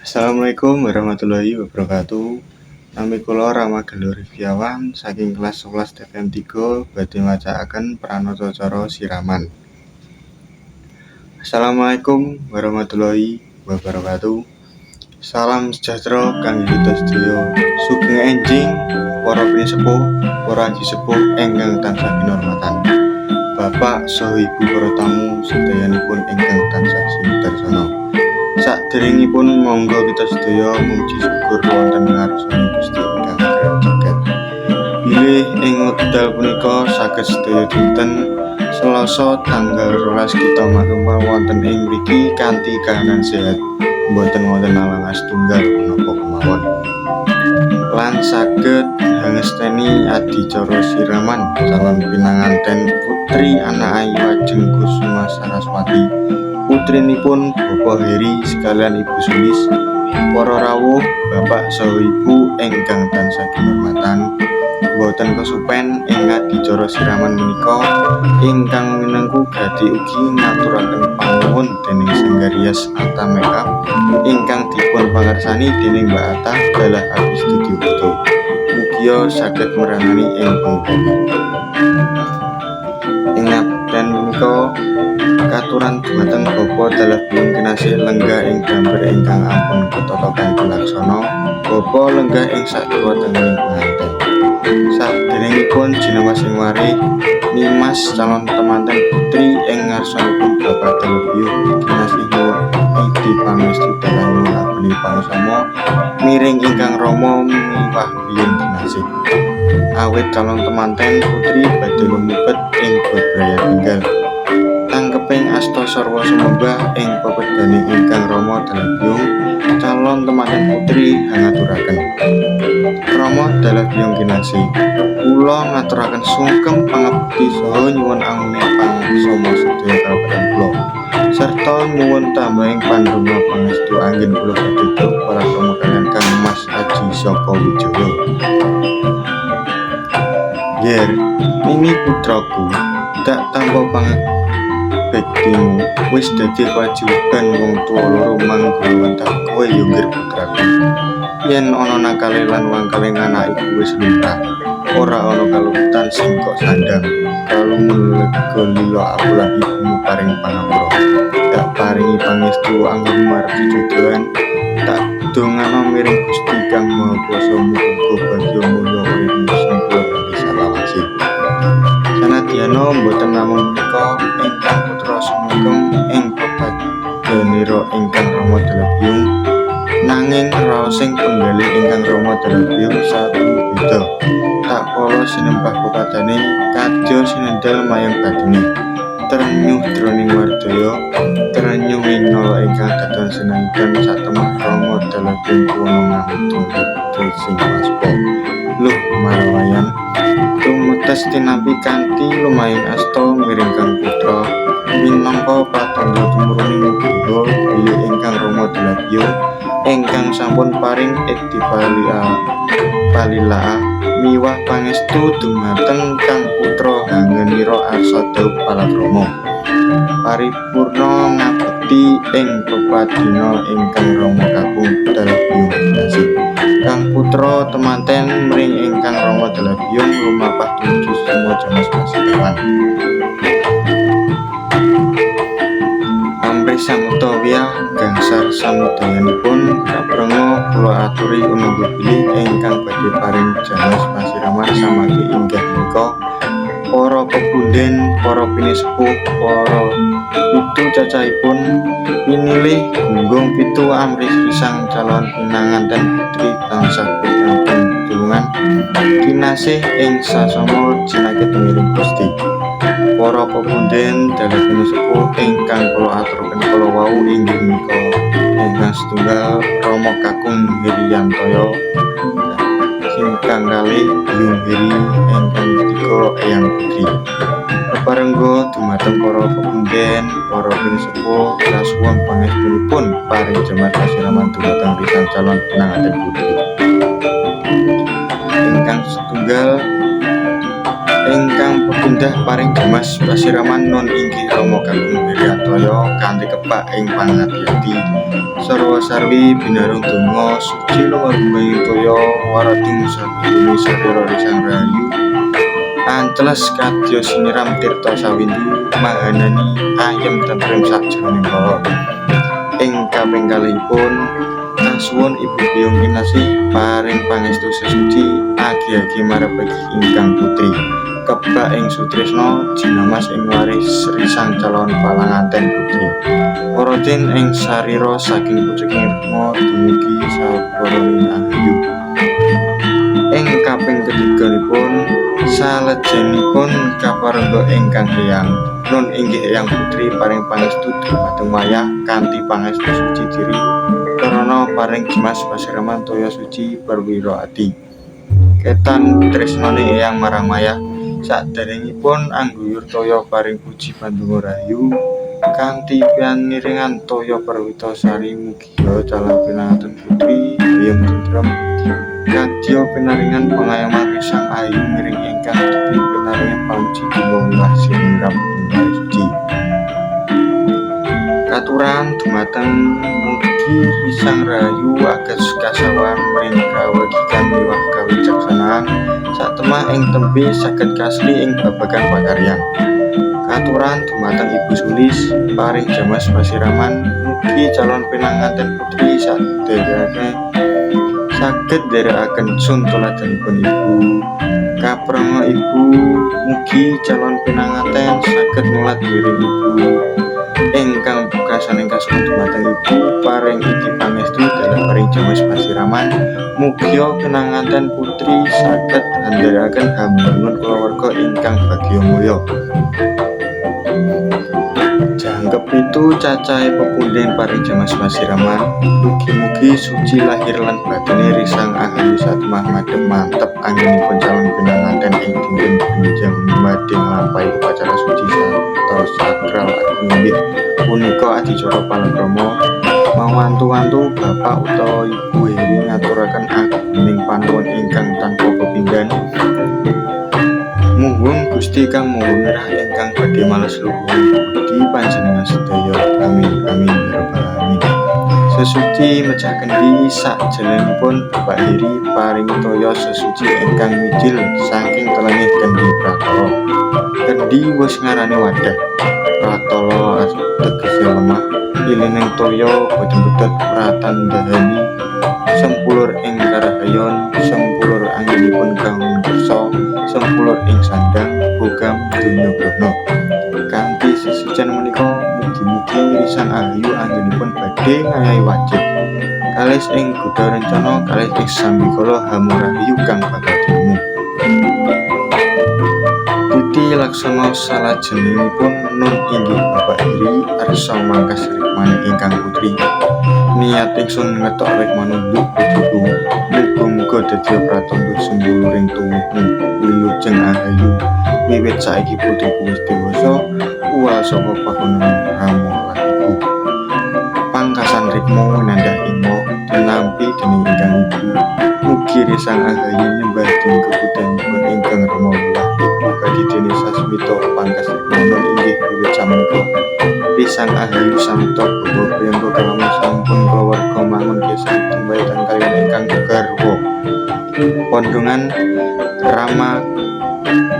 Assalamualaikum warahmatullahi wabarakatuh. Nami kula Rama Gelo Rifkiawan saking kelas 11 TPM 3 badhe macaaken pranatacara siraman. Assalamualaikum warahmatullahi wabarakatuh. Salam sejahtera kangge kita sedaya. Sugeng enjing para pinisepuh, para aji sepuh ingkang tansah kinurmatan. Bapak saha Ibu para tamu sedayanipun ingkang tansah sinudarsana. Saderengipun monggo kita sedaya muji syukur wonten ngarsaning Gusti ingkang adhedhar jagat. Bilih ing wekdal punika saged sedaya dinten Selasa tanggal 12 kita makempal wonten ing mriki kanthi kahanan sehat, boten wonten alangan setunggal menapa kemawon. Lan saged hangesteni adicara siraman calon pinanganten putri anak ayu Ajeng Kusuma Saraswati, putrinipun Bapak Heri sekalian Ibu Sulis, para rawuh, bapak saha ibu ingkang tansah kinurmatan. Boten kesupen ing adicara siraman menika ingkang minangku gati ugi ngaturaken panuwun dening Sanggar Rias Atta Makeup ingkang dipun pangersani dening Mbak Atta dalah Abi Studio Foto. Mugia saged meranani ing penggawe. Ing ngaten punika katuran dumateng Bapak dalah biyung kinasih lenggah ing gambar ingkang ampun ketata kanthi laksana. Bapak lenggah ing sakiwa tengening penganten. Saderengipun jinamas ing warih nimas calon temanten putri ing ngarsanipun Bapak dalah biyung kinasih nyuwun idi pangestu dalah nyuwun agening panguwasa miring ingkang rama miwah biyung kinasih. Awit calon temanten putri badhe lumebet ing bebrayan enggal. Tangkeping asta sarwa sumembah ing pepedhane ingkang rama dalah biyung, calon temanten putri hangaturaken. Rama dalah biyung kinasih, kula ngaturaken sungkem pangabekti saha nyuwun anguning pangsama sedaya karepatan kula. Sarta nyuwun tambahing pandonga pangestu anggen kula badhe dhaup palakrama kaliyan Kang Mas Aji Saka Wijaya. Yer, nini putraku, dak tampa pangabektimu wis dadi kewajiban wong tuwa loro manggulawentah kowe ya nggir putraku. Yen ana nakale lan wangkale anak iku wis lumrah, ora ana kaluputan sing kok sandhang. Kalumun lega lila aku lan ibumu paring pangapura. Dak paringi pangestu anggonmu arep jejodohan, tak dongano miring Gusti Kang Maha Kuwasa muga bagya mulya uripmu sempurna kanthi salawase. Sanadyana boten namung menika ingkang putra sumengkem ing pepadhanira ingkang rama dalah biyung, nanging raosing penggalih ingkang rama dalah biyung satu beda. Tak kala sinembah pepadane kadya sinendal mayang batine. Trenyuh jroning wardaya, trenyuh ing nala ingkang dadan sinaidan satemah rama dalah biyung kuwana ngamudra putri sing waspa. Luh marawayan tumetes tinampi kanthi lumaying asta miring kang putra minangka pratandha tumruning nugroho bilih ingkang rama dalah biyung ingkang sampun paring edi palilaah miwah pangestu dumateng kang putra hangenira arsa dhaup palakrama. Paripurna ngabekti ing pepadina ingkang rama kakung dalah biyung kinasih. Kang putra temanten mring ingkang rama dalah biyung lumapah tumuju suma jamas pasiraman. Amrih samekta wiyah gangsar samudayanipun kaprenga kula aturi unangga bilih ingkang badhe paring jamas pasiraman samangke inggah menika para pepunden, para pinisepuh, para pitu cacahipun pinilih gunggung pitu amrih risang calon pinanganten putri tansah pikantuk pitulungan kinasih ing sasama jinakit miring Gusti. Para pepunden dalah pinisepuh ingkang kula aturaken kala wau inggih menika ingkang setunggal Rama Kakung Heriyantoyo, ingkang kalih Biyung Heri, ingkang ketiga Eyang Putri. Keparengga dumateng para pepunden, para pinisepuh kasuwun pangestunipun paring jamas pasiraman dumateng risang calon pinanganten putri. Ingkang setunggal Ingkang pepindhah paring jamas pasiraman nun inggih rama kakung Heri Atmaya kanthi kebak ing pangati-ati sarwa sarwi binarung donga suci lumarumbing toya warading sadurunge sarira risang rahayu anceles kadya siniram tirta sawindu mahanani ayem tentrem sakjroning kala. Ing kaping kalihipun kasuwun Ibu Biyung Kinasih paring pangestu sesuci agi-agi marep ingkang putri kebak ing sutresna jinamas ing waris risang calon palanganten putri waradin ing sarira saking pucuking rikma dumugi sabaraning ahayu. Ing kaping ketiganipun salajengipun kaparengga ingkang eyang nun inggih eyang putri paring pangestu dumateng wayah kanthi pangestu suci diri karana paring jemas pasiraman toya suci perwira adi. Ketan tresnane eyang marang wayah saderengipun angguyur toya paring puji pandonga rahayu kanthi paniringan toya perwita sari mugia calon pinanganten putri ayem tentrem kadya pinaringan pangayoman risang ayu miring ingkang putri pinaringan pamuji donga miwah siniram ing suci. Katuran dumateng mugi risang rahayu ages kasawan mring kawegikan miwah kawicaksanaan satemah ing tembe saged kasli ing babagan pakaryan. Katuran dumateng Ibu Sulis paring jamas pasiraman mugi calon pinanganten putri sadereke saged nderekaken sun tuladhanipun ibu. Kapranga ibu mugi calon pinanganten saged mulat miring ibu. Ingkang pungkasaning kasuwun dumateng ibu paring iki pangestu dalah paring jamas pasiraman mugia pinanganten putri saged nderekaken hambangun kulawarga ingkang bagya mulya. Jangkep pitu cacahe pepundhen paring jamas pasiraman mugi-mugi suci lahir lan batine risang ahayu satemah madhep mantep anggenipun calon pinanganten ing dinten benjang badhe nglampahi upacara suci sarta sakral agung inggih punika adicara palakrama mawantu-wantu bapak utawa ibu Heri ngaturaken aguning panuwun ingkang tanpa pepindhan. Muhun Gusti Kang Maha Mirah ingkang badhe males luhur budi panjenengan sedaya. Amin amin ya rabbal alamin. Sesuci mecah kendi sakjalanipun Bapak Heri paring toya sesuci ingkang mijil saking telengih kendi pratala. Kendi wis ngarani wadah. Pratala tegese lemah, ilining toya boten pedhot pratandhani sempulur ing karahayon, sempulur anggenipun bangun kersa, sempulur ing sandang bogam donya brana. Kanthi sesucen menika mugi-mugi risang ahayu anggenipun badhe ngayahi wajib kalis ing godha rencana kalis ing sambikala hamurahayu kang bakal tinemu. Titi laksana salajengipun nun inggih Bapak Heri arsa mangkas rikmane ingkang putri. Niat ingsun ngetok rikma nunduk putriku. Muga-muga dadi pratandha sembuluring tuwuhmu wilujeng ahayu. Wiwit saiki putriku wis dewasa uwal saka pakononan rama lan ibu. Pangkasan rikma winandhah imo tinampi dening ingkang ibu. Mugi risang ahayu nyembah dening kebudhanipun ingkang rama miwah ibu kadidene sasmita pangkas rikma nun inggih wiwit samenika risang ahayu samekta bawa priyangga kalama sampun kulawarga mangun gesang tembaetan kaliyan ingkang garwa. Pondhongan rama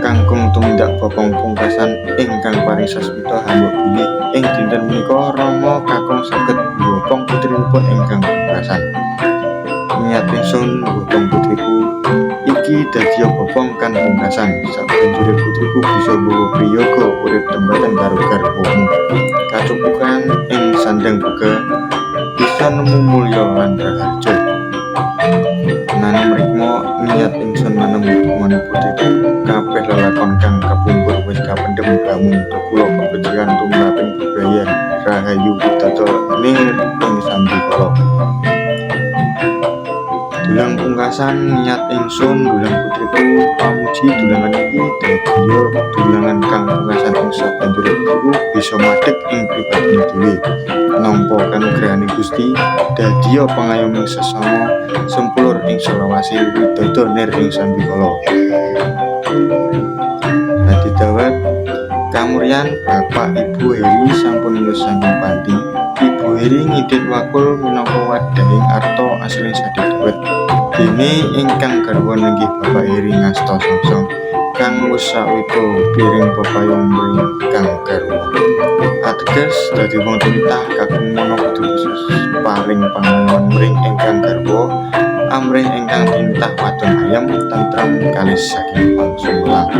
kangkung tumindak bopong pungkasan ingkang paring sasmita hamba bilih ing dinten punika rama kakung saged mbopong putrinipun ingkang pungkasan. Niat ingsun mbopong putriku iki dadiya bopong kang pungkasan sabanjure putriku bisa nggawa priyaga urip tembaten karo garwamu. Kacukupan ing sandang boga bisa nemu mulya lan raharja. Nanem rikma niat ingsun nanem rikmane putriku kabeh lelakon kang kapungkur wis kapendhem bamung kula kebecikan tumraping bebrayan rahayu widada nir ing sambikala. Dulang pungkasan niat ingsun dulang putriku pamuji dulangan iki dadiya dulangan kang pungkasan ing sabanjure putriku bisa madheg ing pribadine dhewe nampa kanugrahane Gusti dadiya pangayoming sesama sempulur ing selawase widada nir ing sambikala. Kamuryan Bapak Ibu Heri sampun miyos saking panti. Ibu Heri ngidit wakul minangka wadhahing arta asiling sade dawet. Dene ingkang garwa nenggih Bapak Heri ngasta songsong kang wis sawika piring pepayo mring kang garwa. Ateges dadi wong tinitah kakung mana kudu bisa paring pangayoman mring ingkang garwa, amrih ingkang tinitah wadon ayem tentrem kalis saking pangsumelang.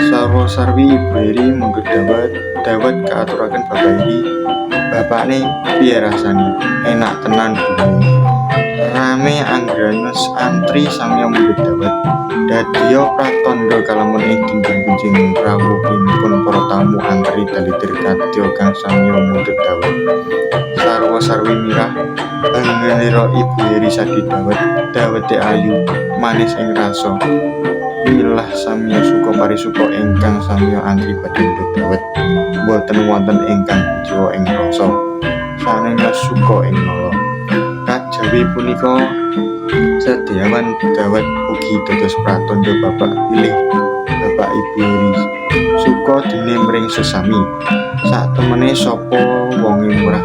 Sarwa sarwi Ibu Heri mundhut dawet, dawet kaaturaken Bapak Heri. Bapakne, piye rasane? Enak tenan, Bune. Rame anggrenes antri samya mundhut dawet. Dadiya pratandha kalamun ing dinding benjing rawuhipun para tamu antri dalidir kadya kang samya mundhut dawet. Sarwa sarwi mirah bangenira Ibu Heri sade dawet, dawete ayu, manis ing rasa. Milah samya suka parisuka ingkang samya antri badhe mundhut dawet. Boten wonten ingkang kuciwa ing rasa. Sanenya suka ing nala. Kajawi punika sedeawan dawet ugi dados pratandha bapak bilih Bapak Ibu Heri suka dene mring sesami. Satemene sapa wonge murah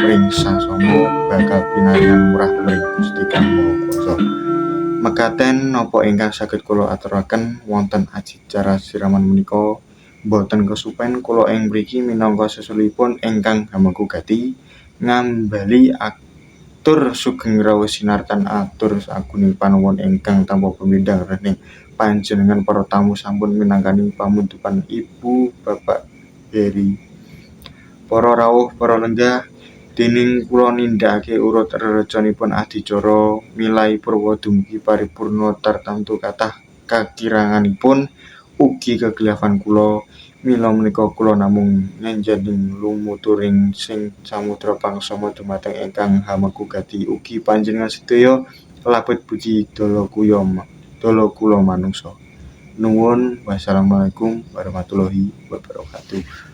mring sasama bakal pinaringan murah mring Gusti Kang Maha Kuwasa. Mekaten napa ingkang saged kula aturaken wonten adicara siraman menika. Boten kesupen kula ing mriki minangka sesulihipun ingkang hamengku gati ngambali atur sugeng rawuh sinartan atur saguning panuwun ingkang tanpa pemindang rening panjenengan para tamu sampun minangkani pamundutan Ibu Bapak Heri. Para rawuh, para lenggah, dening kula nindakake urut rerecanipun adicara milai purwa dumugi paripurna tartamtu kathah kakiranganipun ugi kekhilafan kula. Mila menika kula namung ngenjening lumuturing sing samudra pangsama dumateng ingkang hamengku gati ugi panjenengan sedaya kalebet puji dala kula manungsa. Nuwun, wassalamualaikum warahmatullahi wabarakatuh.